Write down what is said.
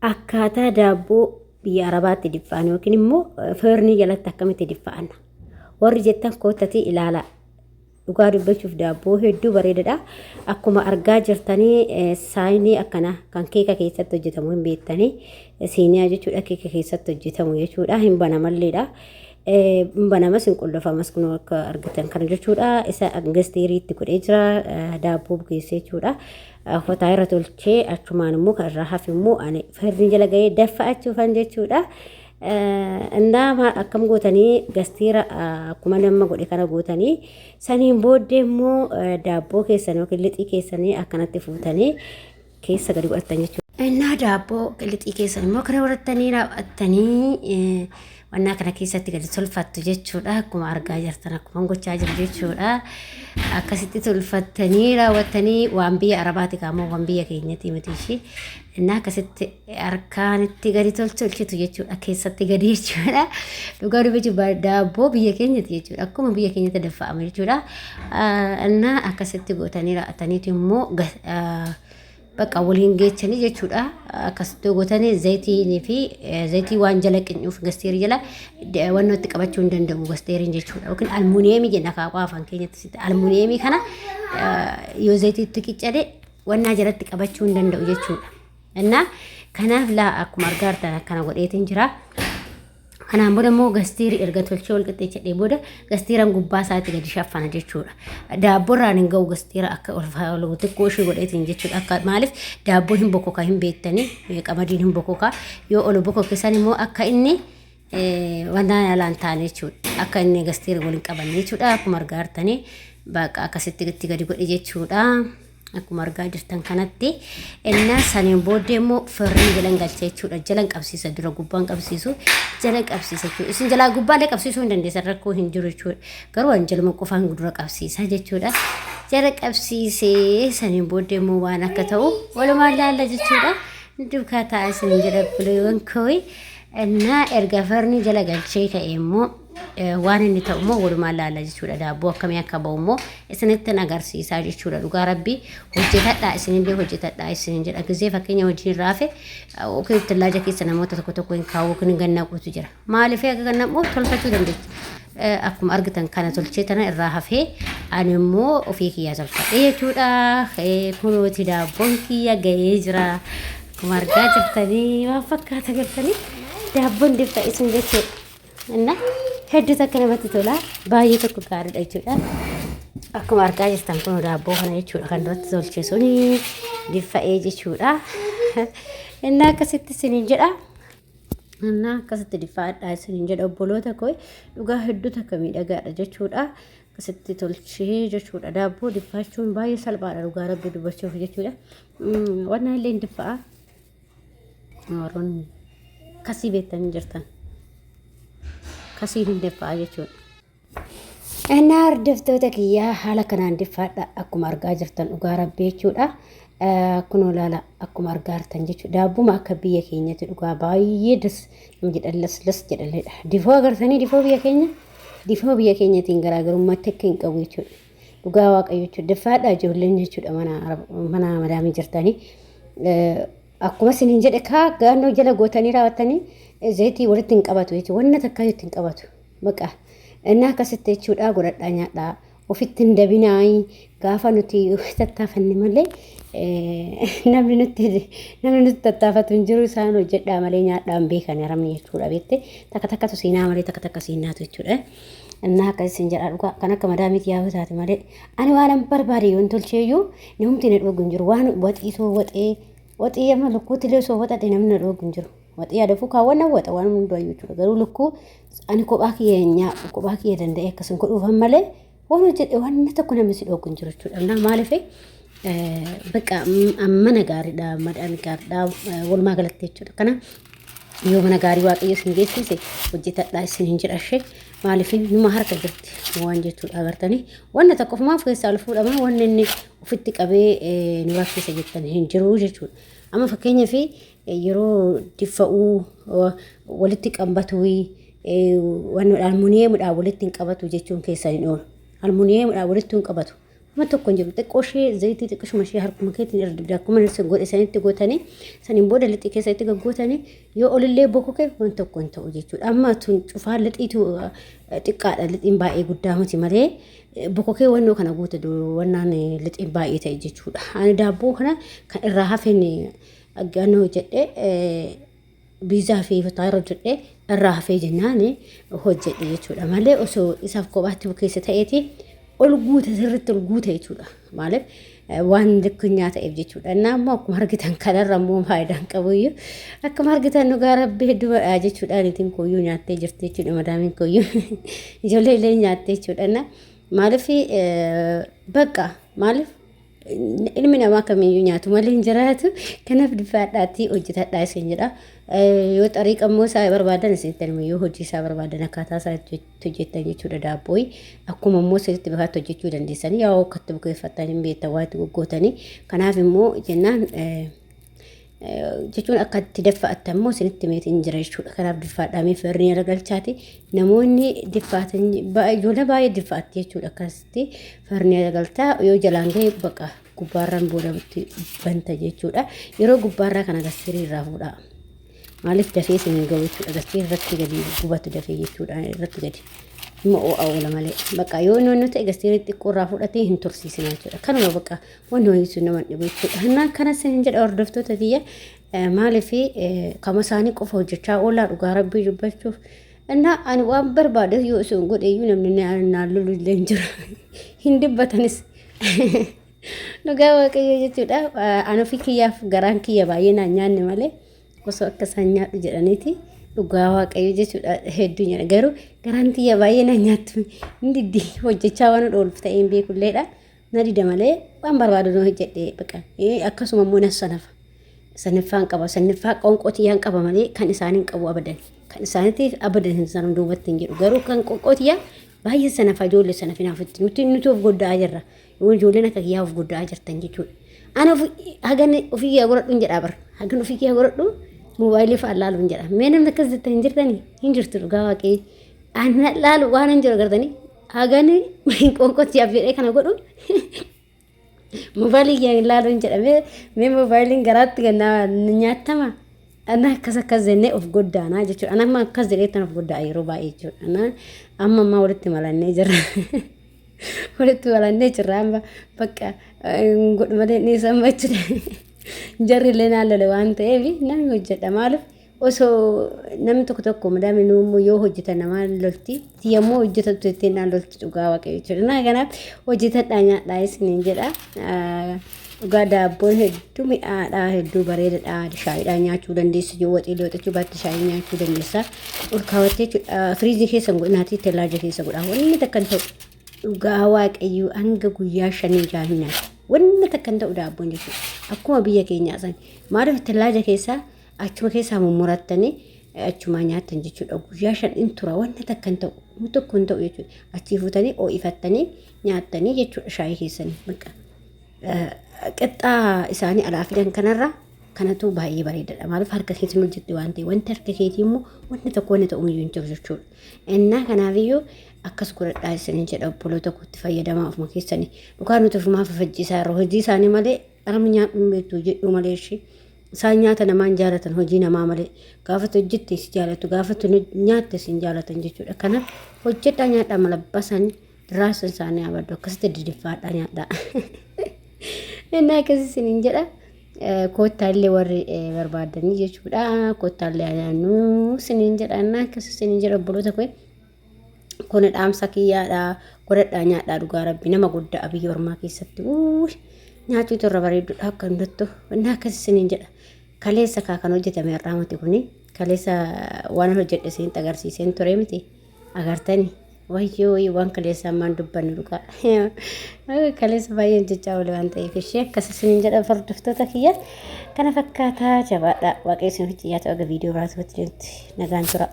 Akkaataa daabboo biyya Arabaatti diffa'an yookiin immoo feernii jalatti akkamitti diffa'an warri jettan koottatii ilaalaa. Dhugaa dubbachuuf daabboo hedduu bareedadha. Akkuma argaa jirtanii saayinii akkana kan keeka keessatti hojjetamu hin beektanii siiniyaa jechuudha keeka keessatti hojjetamu jechuudha hin banamalleedha. Hin banamas hin qullofamas kun akka argitan kana jechuudha. Isa gasteeriitti godhee jira daabboo bukeessee jechuudha. Hotaa irra tolchee achumaan immoo kan irraa hafe immoo ani farni jala ga'ee daffa'achuufan jechuudha. Innaa akkam gootanii gastiira akkuma nama godhe kana gootanii saniin booddee immoo daabboo keessan yookiin lixii keessanii akkanatti fuutanii keessa gadi godhattan jechuudha. Innaa daabboo lixii keessan immoo kana godhattanii raawwattanii Wannaa kana keessatti gadi tolfattu jechuudha. Akkuma argaa jirtan akkuma gochaa jiru jechuudha. Akkasitti tolfattanii raawwattanii waan biyya Arabaati kaamoo waan biyya keenyati miti ishii. Innaa akkasitti harkaanitti gadi tolcholchitu jechuudha. Keessatti gadi jechuudha. Dhugaa dubbachuuf daabboo biyya keenyati jechuudha. Akkuma biyya keenyatti daffa'ama jechuudha. Innaa akkasitti gootanii raawwattaniitu immoo Bakka waliin geechanii jechuudha. Akkasitti gootanii zayitiin fi zayitii waan jala qincuuf gasteerii jala wannoo itti qabachuu hin danda'u gasteeriin jechuudha. Yookiin almuuniyeemii jenna kaaqaa afaan keenyatti almuuniyeemii kana yoo zayitii itti qiccade wannaa jalatti qabachuu hin danda'u jechuudha. Innaa kanaaf laa akkuma argaa jirtan akkana godheetiin jira. Kanaan booda immoo gastiiri erga tolchee wal qixxeechadhee booda gastiiran gubbaa isaatti gadi shaffana jechuudha. Daabboorraan hin ga'u gastiira akka ol xiqqoo ishee godheetiin jechuudha. Akka maaliif daabboo hin bokoka hin beektanii qamadiin hin bokoka yoo ol bokokisan immoo akka inni wanta alaan taane jechuudha. Akka inni gastiira waliin qabanne jechuudha. Akkuma argaa jirtanii baqa akkasitti itti gadi godhe jechuudha. Akkuma argaa jirtan kanatti innaa saniin booddee immoo firrii jalan galcha jechuudha. Jalan qabsiisa dura gubbaan qabsiisu jalan qabsiisa jechuudha. Isin jalaa gubbaallee qabsiisuu hin dandeessan rakkoo hin jiru jechuudha. Garuu ani jaluma qofaan dura qabsiisa jechuudha. Jala qabsiisee saniin booddee immoo waan akka ta'u walumaan laalla jechuudha. Duukaa ta'a isin jedha buleewwan koo. Innaa erga farni jala galchee ka'e immoo waan inni ta'u immoo walumaan laalla jechuudha. Daabboo akkamii akka ba'u immoo isinittin agarsiisaa jechuudha. Dhugaa rabbii hojjetadhaa isinillee hojjetadhaa isinin jedha. Gizee fakkeenya hojiin raafe yookiin tillaaja keessa namoota tokko tokko hin kaa'u yookiin hin gannaquutu jira. Maaliif akka gannaquuf tolfachuu dandeechi. Akkuma argitan kana tolchee tana irraa hafee ani immoo ofii kiyyaa tolfadhe jechuudha. Kunooti daabboon kiyya ga'ee jira. Akkuma argaa jirtanii waan fakkaata gartanii daabboon diffa isin jechuudha. Inna hedduu takka namatti tola. Baay'ee tokko gaariidha jechuudha. Akkuma argaa jirtan kun daabboo kana jechuudha kan duratti tolche suni diffa'ee jechuudha. Inna akkasitti isiniin jedha. Inna akkasitti diffa'adhaa isiniin jedha obboloota koo dhugaa hedduu takka miidhagaadha jechuudha. Akkasitti tolchee jechuudha. Daabboo diffaachuun baay'ee salphaadha dhugaa rabbi dubbachuuf jechuudha. Wannan illee hin diffa'a. Warroonni kasii beektanii jirtan. Kasii hin diffa'a jechuudha. Innaa hordoftoota kiyyaa haala kanaan diffaadha akkuma argaa jirtan dhugaa rabbii jechuudha. Kunoo laala akkuma argaa jirtan jechuudha. Daabbuma akka biyya keenyatti dhugaa baay'ee das nama jedhan las las jedhanidha. Difoo agartanii difoo biyya keenya difoo biyya keenyatiin garaagarummaa takka hin qabu jechuudha. Dhugaa waaqayyo jechuudha. Diffaadha ijoolleen jechuudha mana mana madaamii jirtanii. Akkuma isiniin jedhe kaa gaannoo jala gootanii raawwattanii zayitii walitti hin qabatu jechuudha. Wanna takka itti hin qabatu. Baqa inni akkasitti jechuudha godhadhaa nyaadhaa. Ofitti hin dabinaayi gaafa nuti tattaafanne malee namni nutti namni nutti tattaafatu hin jiru isaan hojjedhaa malee nyaadhaa hin beekan haramni jechuudha beekte takka takkatu siinaa malee takka takka siinaatu jechuudha. Innaa akka isin jedhaa dhugaa kan akka madaamii kiyyaa yoo taate malee ani waan an barbaade yoon tolcheeyyuu namumti na dhoogu hin jiru waan waxii soo waxee waxii amma lukkuutti illee soo waxate namni na dhoogu hin jiru. Waxii adafuu kaawwan nan waxa waan hundumayyuu jechuudha garuu lukkuu ani kophaa kiyya hin nyaadhu kophaa kiyya danda'ee akkasin godhuufan malee waan hojjedhe waan tokko namni si dhoogu hin jiru jechuudha. Innaa maaliif bakka mana gaariidha madaan gaariidha walumaa galatti jechuudha. Kana yoo mana gaarii waaqayyo isin geessise hojjetadhaa isin hin jedha ishee maaliif numa harka jirti waan jechuudha agartanii wanna tokko ofumaaf keessaa ol fuudhama wanni inni ofitti qabee nu rakkisa jettan hin jiru jechuudha. Amma fakkeenyaaf yeroo diffa'uu walitti qabatu wannoodha almuuniyeemidhaan walitti hin qabatu jechuun keessa hin oolu. Almuuniyeemidhaan walitti hin qabatu. Amma tokko hin jiru. Xiqqoo ishee zayitii xiqqishuma ishee harkuma keetiin irra dibda. Akkuma isin godhe sanitti gootanii saniin booda lixii keessa itti gaggootanii yoo olillee bokoke waan tokko hin ta'u jechuudha. Amma tun cufaa lixiitu xiqqaadha. Lixiin baay'ee guddaa miti malee bokokee wannoo kana guute wannaan lixiin baay'ee ta'e jechuudha. Ani daabboo kana kan irraa hafeen aggaanoo hojjedhe biizaa fi fataayira hojjedhe irraa hafee jennaan hojjedhe jechuudha malee osoo isaaf kophaatti bukeessa ta'eeti ol guute sirriitti ol guute jechuudha. Maaliif waan likkinyaa ta'eef jechuudha. Innaa immoo akkuma argitan kanarra immoo faayidaan qabuyyuu akkuma argitan dhugaa rabbi hedduu badhaa jechuudha. Niitiin kooyyuu nyaattee jirti jechuudha. Madaamiin kooyyuu ijoollee illee nyaattee jechuudha. Innaa maaliif bakka maaliif ilmi namaa kamiyyuu nyaatu malee hin jiraatu. Kanaaf difaadhaatii hojjetadhaa isin jedha. Yoo xariiqa immoo isaa barbaadan isinitti himu yoo hojii isaa barbaadan akkaataa isaa itti hojjettan jechuudha daabbooyi. Akkuma immoo sirriitti bifaatti hojjechuu dandeessanii yaa akkatti bukeeffattan hin beektan waa itti goggootanii. Kanaaf immoo jennaan jechuun akka itti daffa'attan immoo isinitti meetiin jira jechuudha. Kanaaf diffaadhaamee firrii irra galchaati. Namoonni diffaatan ijoollee baay'ee diffaatti jechuudha. Akkasitti firrii irra galtaa yoo jalaan ga'e baqa gubbaarraan boodatti banta jechuudha. Yeroo gubbaarraa kana gastirii irraa fuudhaa. Maaliif dafee isin hin ga'u jechuudha. Gastirii irratti gadi gubatu dafee jechuudha. Irratti gadi. Immoo oo'a oola malee. Bakka yoo inni ta'e gastirii xiqqoo irraa fudhatee hin tursiisina jechuudha. Kanuma bakka Wanni wayii sun nama dhibu jechuudha. Innaa kana isin jedha hordoftoota tiyya maaliif kama isaanii qofa hojjechaa oolaa dhugaa rabbii dubbachuuf. Innaa ani waan barbaade yoo isin godhe iyyuu namni naan lolu illee hin jiru. Hin dubbatanis. Dhugaa waaqayyoo jechuudha. Ani ofii kiyyaaf garaan kiyya baay'ee naan nyaanne malee osoo akka isaan nyaadhu jedhaniiti dhugaa waaqayyo jechuudha hedduu nyaadha. Garuu garaan kiyya baay'ee naan nyaattu hin diddi hojjechaa waan ooluuf ta'ee hin beekulleedha. Na dida malee waan barbaadu na hojjedhe baqa. Akkasuma immoo nan sanafa. Saniffaan qaba. Saniffaa qoonqoo tiyyaan qaba malee kan isaanii hin qabu abadan. Kan isaaniitiif abadan hin sanu duubatti hin jedhu. Garuu kan qoonqoo tiyyaa baay'ee sanafa ijoollee sana finaafutti. Nuti nuti of godda'aa jirra. Yoo ijoolleen akka kiyyaa of godda'aa jirtan jechuudha. Ana hagan ofii kiyyaa godhadhu hin jedhaa bara. Hagan ofii kiyyaa godhadhu moobaayilii fa'aa laalu hin jedha. Mee namni akkas jettan hin jirtanii? Hin jirtu dhugaa waaqee. Ana laalu waan hin jiru agartanii. Hagani qoonqotti yaaf jedhee kana godhu moobaayilii kiyya hin laaluun jedhamee mee moobaayiliin garaatti gannaa nyaattama. Ana akkas akkas jennee of goddaanaa jechuudha. Ana amma akkas jedhee tan of goddaa yeroo baay'ee jechuudha. Ana amma ammaa walitti malannee jirra. Walitti malannee jirra amma bakka godhu malee ni samma jechuudha. Jarri illee naan lole waan ta'eef namni hojjedha maaliif Osoo namni tokko tokko madaami nuu immoo yoo hojjetan namaa lolti tiyya immoo hojjetattu jettee naan lolti dhugaa waaqayyo jechuudha. Naa kanaaf hojjetadhaa nyaadhaa isiniin jedha. Dhugaa daabboon hedduu mi'aadha hedduu bareedaadha shaayiidhaan nyaachuu dandeessu yoo waxii looxachuu baatte shaayii nyaachuu dandeessa. Ol kaawwattee jechuudha firiizii keessa hin godhinaatii tellaaja keessa godhaa wanni takka hin ta'u. Dhugaa waaqayyoo hanga guyyaa shanii jaha hin nyaatu. Wanni takka hin ta'u daabboon jechuudha. Akkuma biyya keenyaa san maaliif tellaaja keessaa Achuma keessaa mummurattanii achumaa nyaattan jechuudha. Guyyaa 5 in tura wanna takka hin ta'u. Wanni tokko hin ta'u jechuudha. Achii fuutanii ho'ifattanii nyaattanii jechuudha shaayii keessanii. Bakka qixxaa isaanii alaa fidan kanarra kanatu baay'ee bareedaadha. Maaliif harka keetiin hojjette waan ta'eef wanti harka keetii immoo wanni tokko wanni ta'u iyyuu hin jiru jechuudha. Innaa kanaafiyyuu akkas godhadhaa isiniin jedha obboloota kootti fayyadamaa ofuma keessanii. Dhugaa nuti ofumaa fafajjiisaa irra hojii isaanii malee qaama nyaadhu hin beektu hojjedhuu malee ishee. Isaan nyaata namaa hin jaalatan hojii namaa malee. Gaafa ati hojjette si jaalatu gaafa ati nyaatte si hin jaalatan jechuudha. Kanaaf hojjedhaa nyaadhaa malabbasan raasan isaanii abaddu akkasitti didiffaadhaa nyaadhaa. Inni akkasii isiniin jedha. Koottaa illee warri barbaadanii jechuudha. Koottaa illee nyaannu isiniin jedha. Inni akkasii isiniin jedha obboloota koo. Kun dhaamsa kiyyaadha. Godhadhaa nyaadhaa dhugaa rabbi nama guddaa biyya ormaa keessatti. Uuy nyaachuutu irra bareedduudha akka hundattu. Inni akkas isiniin jedha. Kaleessa kaa kan hojjetame har'aa miti kuni. Kaleessa waan hojjedhe isinitti agarsiiseen ture miti. Agartani. Wayyoo waan kaleessa ammaan dubbannu dhugaa. Kaleessa baay'ee hojjechaa oole waan ta'eef ishee akkas isiniin jedha hordoftoota kiyya. Kana fakkaataa jabaadha. Waaqayyo isin hojii yaa ta'u aga viidiyoo biraatti walitti nagaan tura.